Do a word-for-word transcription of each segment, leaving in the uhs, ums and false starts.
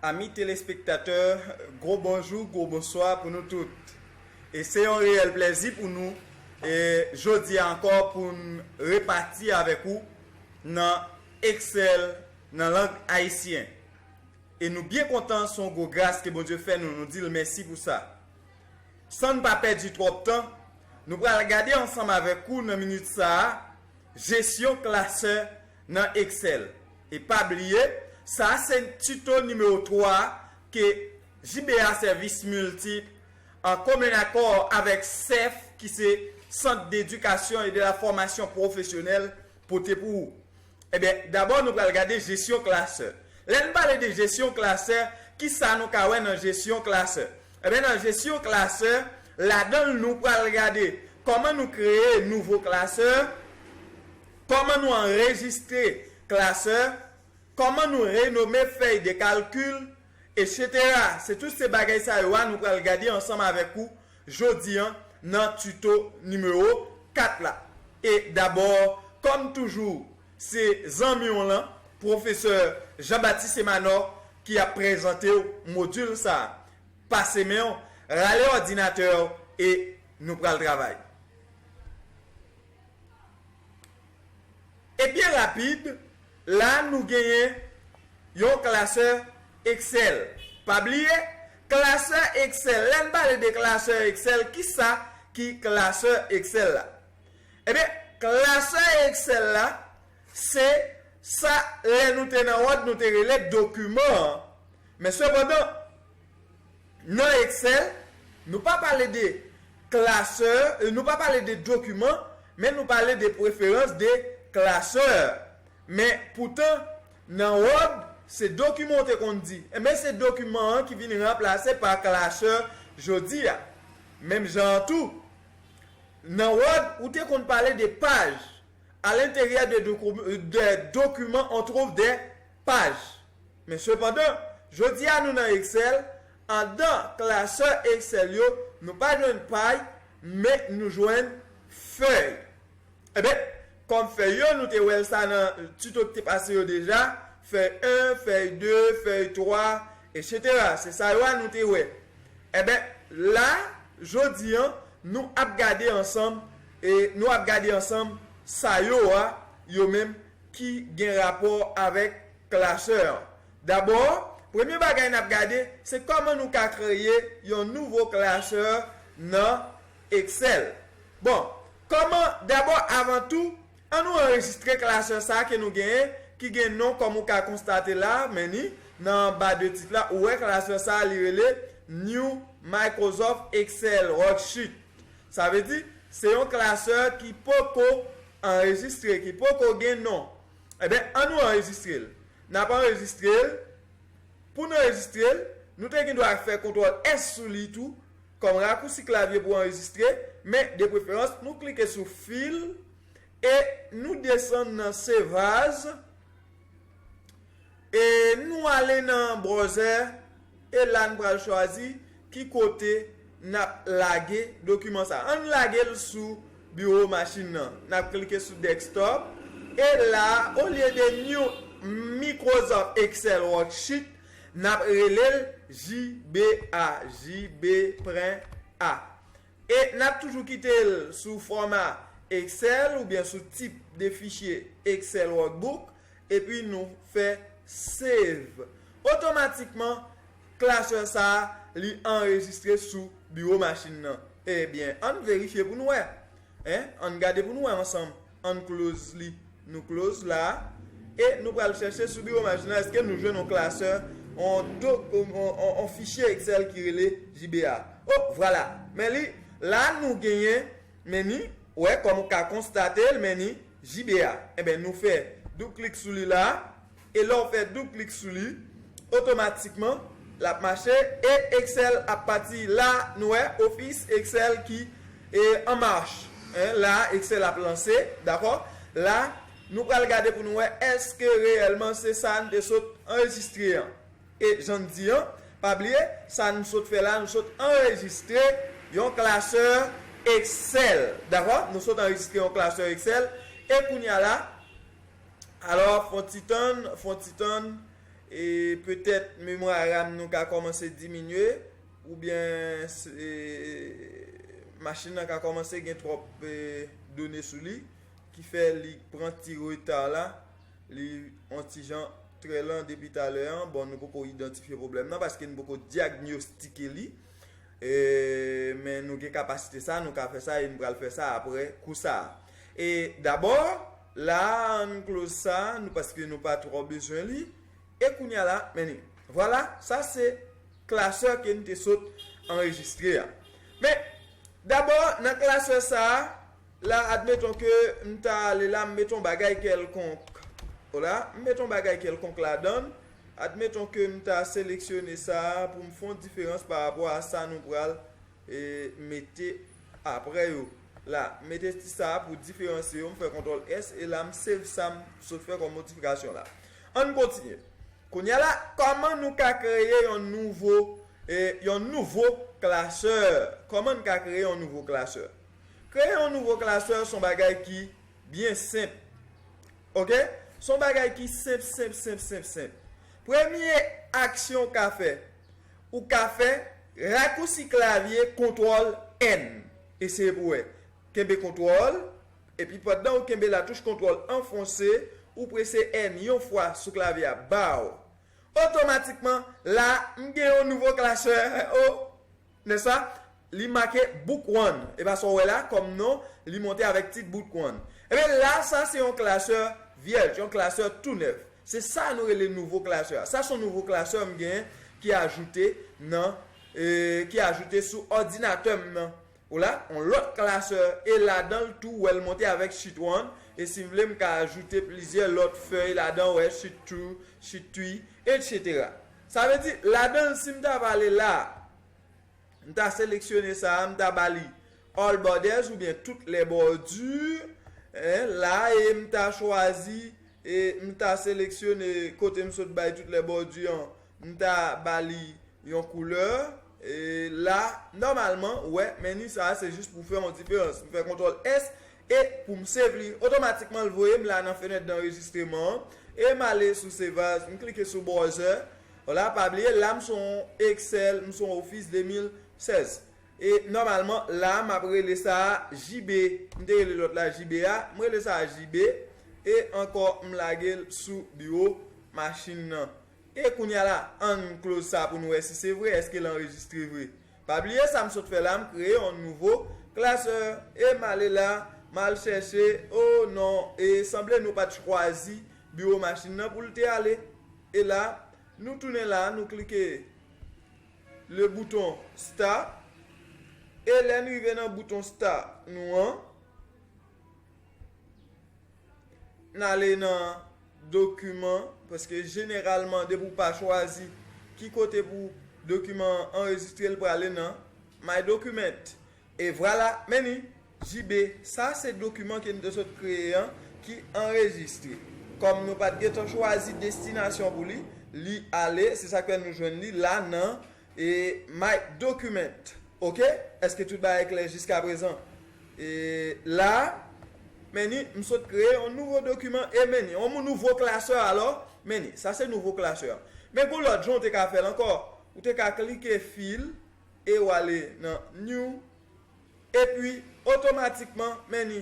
Ami telespektatè, gwo bonjou, gwo bonswa pou nou tout. E se yon reyèl plèzi pou nou, e jodi a ankò, pou n repati avèk ou nan Excel nan lang ayisyen. E nou byen kontan, se yon gwo gras ke Bondye fè nou, nou di l mèsi pou sa. San n pa pèdi twòp tan, nou pral gade ansanm avèk ou nan minit sa a, jesyon klasè nan Excel. E pa bliye, sa a se tito nimewo twa a ke J B A Sèvis Miltip, an komen akò avèk sèf, ki se Sant d'Edikasyon e de la Fòmasyon Pwofesyonèl, pote pou ou. Ebyen, dabò nou pral gade jesyon klasè. Lè n pale de jesyon klasè, kisa nou ka wè nan jesyon klasè? Ebyen, nan jesyon klasè, ladan l nou pral gade kòman nou kreye nouvo klasè, kòman nou anrejistre klasè, kòman nou renome fèy de kalkil, etsetera. Se tout se bagay sa yo a nou pral gade ansanm avèk ou jodi a nan tito nimewo kat la. E dabò, kòm toujou, se zanmi w lan, pwofesè Jean Baptiste Emanor, ki ap prezante w modil sa a. Pase men w, rale òdinatè w e nou pral travay. E byen rapid, la nou genyen yon klasè Excel. Pa bliye, klasè Excel, lè n pale de klasè Excel, kisa ki klasè Excel la? Ebyen, klasè Excel la, se sa lè nou te nan Word, nou te rele dokiman an. Men sepandan, nan Excel, nou pa pale de klasè, e, nou pa pale de dokiman, men nou pale de preferans de klasè. Men poutan, nan Word, se dokiman w te konn di. Enben, se dokiman an ki vin ranplase pa klasè jodi a. Menm jan an tou, nan Word, ou te konn pale de paj. À l'intérieur de docu-, de document, on trouve des pages. Men sepandan, jodi a nou nan Excel, andan klasè Excel yo, nou pa jwenn paj, men nou jwenn fèy. Enben, kòm fèy yo, nou te wè l sa nan tito ki te pase yo deja, fèy en, fèy de, fèy twa, etsetera. Se sa yo a nou te wè. Enben, la, jodi a, nou ap gade ansanm, e nou ap gade ansanm sa yo a, yo menm ki gen rapò avèk klasè an. Dabò, premye bagay n ap gade, se kòman nou ka kreye yon nouvo klasè nan Excel. Bon, kòman, dabò, avan tou, an nou anrejistre klasè sa a ke nou genyen, ki gen non kòm ou ka konstate la, men ni, nan anba de tit la, ou wè klasè sa a, li rele New Microsoft Excel Worksheet. Sa vle di, se yon klasè ki poko anrejistre, ki poko gen non. Enben, an nou anrejistre l. N ap anrejistre l. Pou n anrejistre l, nou te gen dwa fè kontwòl S sou li tou, kòm rakousi klavye pou anrejistre, men de preferans, nou klike sou File e nou desann nan Save As, e nou ale nan browser, e la n pral chwazi ki kote n ap lage dokiman sa. Ann lage l sou biwo machin nan. N ap klike sou Desktop, e la, olye de New Microsoft Excel Worksheet, n ap rele l J B A, J B pwen A. E n ap toujou kite l sou fòma Excel oubyen sou tip de fichye Excel Workbook, epi nou fè Save. Otomatikman, klasè sa a, li anrejistre sou biwo machin nan. Ebyen, ann verifye pou nou wè. Hein? Ann gade pou nou wè ansanm. Ann close li. Nou close la. E nou pral chèche sou biwo machin nan, èske nou jwenn yon klasè, yon do-, yon, yon, yon fichye Excel ki rele J B A. Oh, vwala. Men li, la nou genyen, men ni, wè, kòm ou ka konstate l, men ni J B A. Enben, nou fè doub klik sou li la. E lè w fè doub klik sou li, otomatikman, l ap mache e Excel ap pati. La, nou wè, Office Excel ki, e, en marche. Hein, la, Excel ap lanse, dakò? La, nou pral gade pou nou wè èske reyèlman se sa n te sot anrejistre an. E jan n di an, pa bliye, sa n sot fè la, nou sot anrejistre yon klasè Excel, dakò? Nou sot anrejistre yon klasè Excel, e kounye a la, alò, fon ti tann, fon ti tann, e petèt memwa RAM nou ka kòmanse diminye, oubyen se, machin nan ka kòmanse gen twòp, e, done sou li, ki fè li pran ti reta la, li on ti jan trè lan depi talè an. Bon, nou poko idantifye pwoblèm nan paske nou poko dyagnostike li. E, men nou gen kapasite sa, nou ka fè sa e nou pral fè sa apre kou sa a. E dabò, la a, ann close sa, nou, paske nou pa twò bezwen li. E kounye a la, men ni. Vwala, sa se klasè ke n te sot anrejistre a. Men, dabò, nan klasè sa a, la, admeton ke m ta ale la, m met on bagay kèlkonk. Vwala, m met on bagay kèlkonk ladan l. Admeton ke m ta seleksyone sa a pou m fè on diferans pa rapò a sa nou pral, e, mete apre yo. La, m mete ti sa a pou diferansye yo, m fè kontwòl S, e la, m save sa m sot fè kòm modifikasyon la. Ann kontinye. Kounye a la, kòman nou ka kreye yon nouvo, e, yon nouvo klasè? Kòman n ka kreye yon nouvo klasè? Kreye yon nouvo klasè se yon bagay ki byen senp. Oke? Se yon bagay ki senp, senp, senp, senp, senp. Premye aksyon w ka fè, ou ka fè rakousi klavye kontwòl N. Eseye pou w wè. Kenbe kontwòl, epi pandan ou kenbe latouch kontwòl anfonse, ou prese N yon fwa sou klavye a, baw. Otomatikman, la, m gen yon nouvo klasè, o, nèspa? Li make Book One. E pa sa w wè la, kòm non, li monte avèk tit Book One. Ebyen, la, sa se yon klasè vyèj, yon klasè tou nèf. Se sa nou rele nouvo klasè a. Sa se yon nouvo klasè m gen ki ajoute nan, e, ki ajoute sou òdinatè m nan. Ou la, yon lòt klasè, e ladan l tou, w wè l monte avèk Sheet One, e si m vle, m ka ajoute plizyè lòt fèy ladan, w wè, Sheet Two, Sheet Three, etsetera. Sa vle di, ladan l, si m ta pale la, m ta seleksyone sa a, m ta ba li all borders oubyen toutes les bordures, en, la, e m ta chwazi, e m ta seleksyone kote m sot bay toutes les bordures an, m ta ba li yon koulè, e la, nòmalman, ou wè, men ni sa a, se jis pou fè yon diferans. M fè kontwòl S, e pou m save li, otomatikman l voye m la nan fenèt danrejistreman an, e m ale sou Save As, m klike sou Browser. Vwala, pa bliye, la m se yon Excel, m se yon Office de mil sèz. E nòmalman, la m ap rele sa a J B. M te rele lòt la J B a, m rele sa a J B, e ankò m lage l sou biwo machin nan. E kounye a la, ann close sa pou nou wè si se vre, èske l anrejistre vre. Pa bliye sa m sot fè la, m kreye yon nouvo klasè, e m ale la, m al chèche, o non, e sanble nou pa t chwazi biwo machin nan pou l te ale. E la, nou tounen la, nou klike le bouton Start, e lè n rive nan bouton Start nou an, n ale nan dokiman, paske jeneralman, depi w pa chwazi ki kote pou dokiman an anrejistre, l prale nan My Document. E vwala, men ni, J B, sa se dokiman ke n te sot kreye an ki anrejistre. Kòm nou pa t gentan chwazi destinasyon pou li, li ale, se sa k fè nou jwenn li la nan e My Document. Oke? Èske tout bagay klè jiskaprezan? E la, men ni, m sot kreye yon nouvo dokiman, e men ni, yon mou-, nouvo klasè alò, men ni, sa se nouvo klasè a. Men gon lòt jan w te ka fè l ankò. Ou te ka klike Fill, e w ale nan New, epi otomatikman, men ni,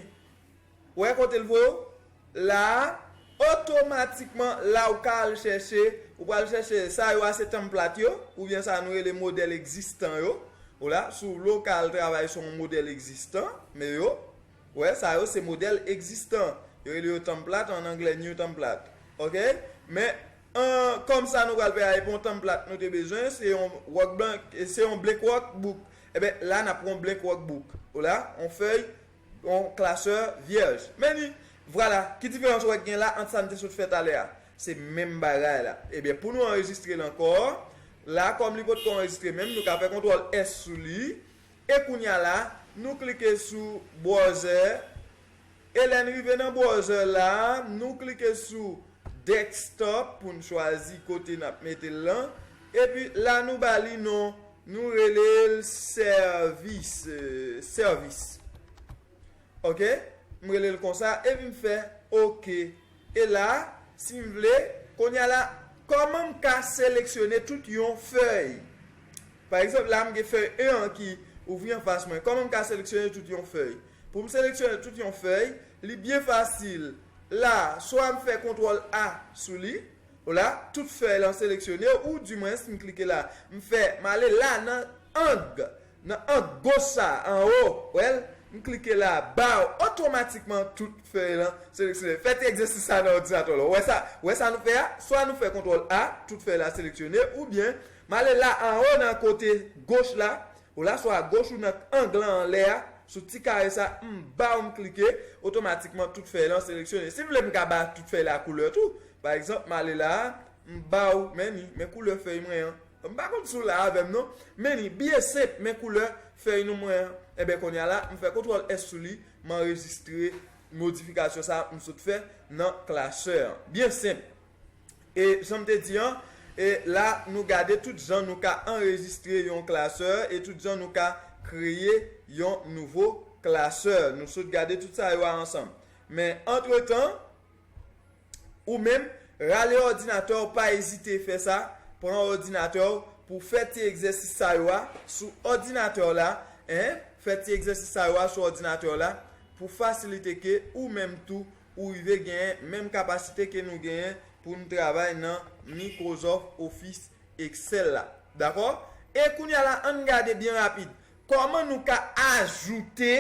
wè kote l voye w? La a, otomatikman, la ou ka al chèche, ou pral chèche, sa yo a se template yo, oubyen sa nou rele modèl egzistan yo. Ou la, si w vle w ka al travay sou yon modèl egzistan, men yo, wè, sa yo se modèl egzistan. Yo rele yo template, an anglè, new template. Oke? Men, an, kòm sa nou pral fè a, e pa yon template nou te bezwen, se yon workblank, se yon blank workbook. Ebyen, la, n ap pran yon blank workbook. Ou la, yon fèy yon klasè vyèj. Men ni, vwala, ki diferans ou wè k gen la ant sa n te sot fè talè a? Se menm bagay la. Ebyen, pou nou anrejistre l ankò, la, kòm li potko anrejistre menm, nou ka fè kontwòl S sou li. E kounye a la, nou klike sou Browser. E lè n rive nan Browser la, nou klike sou Desktop pou n chwazi kote n ap mete l lan. Epi la, nou ba li non, nou rele l Sèvis, e, Sèvis. Oke? M rele l konsa, epi m fè Oke. E la, si m vle, kounye a la, Kòman m ka seleksyone tout yon fèy? Pa egzanp, la m gen fèy en an ki ouvri anfas mwen. Kòman m ka seleksyone tout yon fèy? Pou m seleksyone tout yon fèy, li byen fasil. La, swa m fè kontwòl A sou li, ou la, tout fèy lan seleksyone, ou dimwens, m klike la, m fè, m ale la nan ang, nan ang goch sa, anwo, wè l, m klike la, baw, otomatikman, tout fèy lan seleksyone. Fè ti egzèsis sa nan òdinatè w la. Ou wè sa, ou wè sa nou fè a? Swa nou fè kontwòl A, tout fèy la seleksyone, oubyen, m ale la anwo nan kote goch la, ou la swa goch ou nan ang lan anlè a, sou ti kare sa, m baw m klike, otomatikman tout fèy lan seleksyone. Si m vle m ka ba tout fèy la koulè tou. Pa egzanp, m ale la, m baw, men ni, men koulè fèy mwen an. M pa konn si w la avè m non, men ni, byen senp, men koulè fèy nou mwen an. Enben, kounye a la, m fè kontwòl S sou li, m anrejistre modifikasyon sa m sot fè nan klasè an. Byen senp. E jan m te di an, e la nou gade tout jan nou ka anrejistre yon klasè e tout jan nou ka kreye yon nouvo klasè. Nou sot gade tout sa yo a ansanm. Men antretan, ou menm, rale òdinatè w, pa ezite fè sa, pran òdinatè w pou fè ti egzèsis sa yo a sou òdinatè w la, en, fè ti egzèsis sa yo a sou òdinatè w la pou fasilite ke ou menm tou ou rive genyen menm kapasite ke nou genyen pou n travay nan Microsoft Office Excel la. Dakò? E kounye a la, ann gade byen rapid. Kòman nou ka ajoute,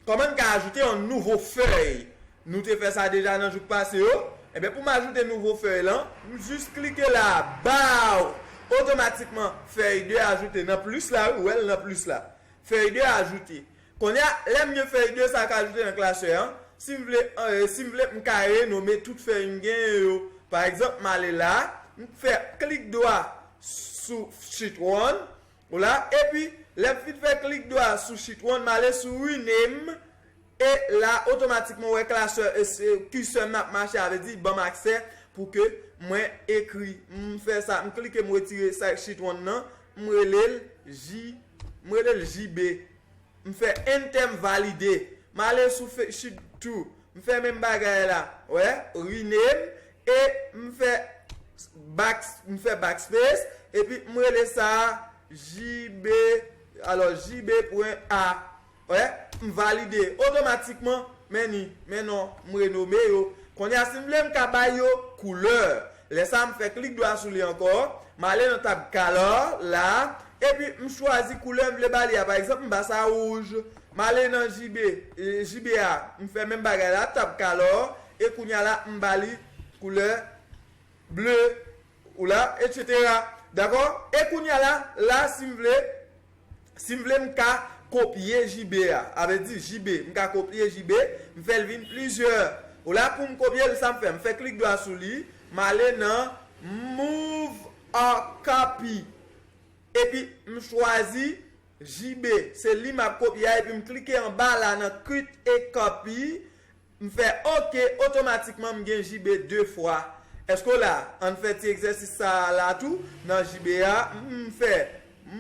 kòman n ka ajoute yon nouvo fèy? Nou te fè sa deja nan jou k pase yo. Enben, pou m ajoute nouvo fèy lan, m jis klike la, baw! Otomatikman, fèy de ajoute nan plis la, wi, ou wè l nan plis la. Fèy de ajoute. Kounye a, lè m gen fèy de sa k ajoute nan klasè an, si m vle, eh, si m vle, m ka renome tout fèy m genyen yo. Pa egzanp, m ale la, m fè klik dwa sou sheet one, ou la, epi lè m fin fè klik dwa sou sheet one, m ale sou rename, e la, otomatikman, ou wè klasè, e, se, kisè m ap mache, a vle di, ban m aksè pou ke mwen ekri. M fè sa, m klike, m retire sa sheet one nan, m rele l J, m rele l J B. M fè enter, m valide. M ale sou fe-, sheet two. M fè menm bagay la. Wè, rename. E m fè back, m fè backspace. Epi m rele sa J B, alò J B pwen A. Wè, m valide. Otomatikman, men ni, men non, m renome yo. Kounye a, si m vle, m ka ba yo koulè. Lè sa, m fè klik dwa sou li ankò. M ale nan tab color la. Epi, m chwazi koulè m vle ba li a. Pa egzanp, m ba sa wouj. M ale nan J B, eh, J B a. M fè menm bagay la, tab color. E kounye a la, m ba li koulè ble. Ou la, etsetera. Dakò? E kounye a la, la, si m vle, si m vle, m ka kopye J B a. A vle di J B, m ka kopye J B, m fè l vin plizyè. Ou la, pou m kopye l, sa m fè? M fè klik dwa sou li, m ale nan Move or Copy. Epi, m chwazi J B. Se li m ap kopye a, epi m klike anba la nan Cut a Copy. M fè oke, otomatikman m gen J B de fwa. Èske w la? Ann fè ti egzèsis sa a la tou. Nan J B a, m fè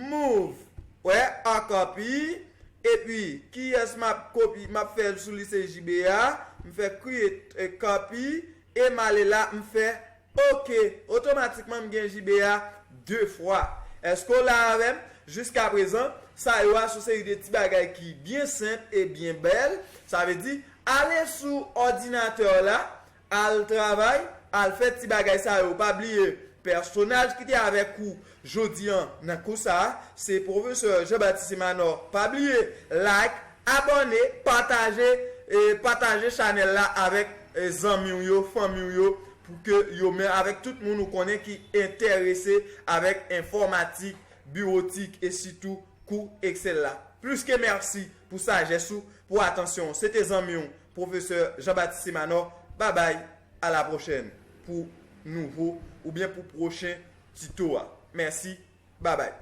move, wè, a copy. Epi, kiyès m ap kopye, m ap fè sou li se J B a. M fè create a copy. E m ale la, m fè oke. Otomatikman, m gen J B a de fwa. Èske w la avè m? Jiskaprezan, sa yo a se yon seri de ti bagay ki byen senp e byen bèl. Sa vle di, ale sou òdinatè w la, al travay, al fè ti bagay sa yo. Pa bliye, pèsonaj ki te avèk ou jodi a nan kou sa a, se pwofesè Jean Baptiste Simanò. Pa bliye, like, abòne, pataje, e pataje chanèl la avèk, e zanmi w yo, fanmi w yo, pou ke yo men avèk tout moun ou konnen ki enterese avèk enfòmatik, biwotik e sitou kou Excel la. Plis ke mèsi pou sajès ou, pou atansyon w. Se te zanmi w, pwofesè Jean Baptiste Simanò. Babay, a la pwochèn pou nouvo oubyen pou pwochen tito a. Mèsi, babay.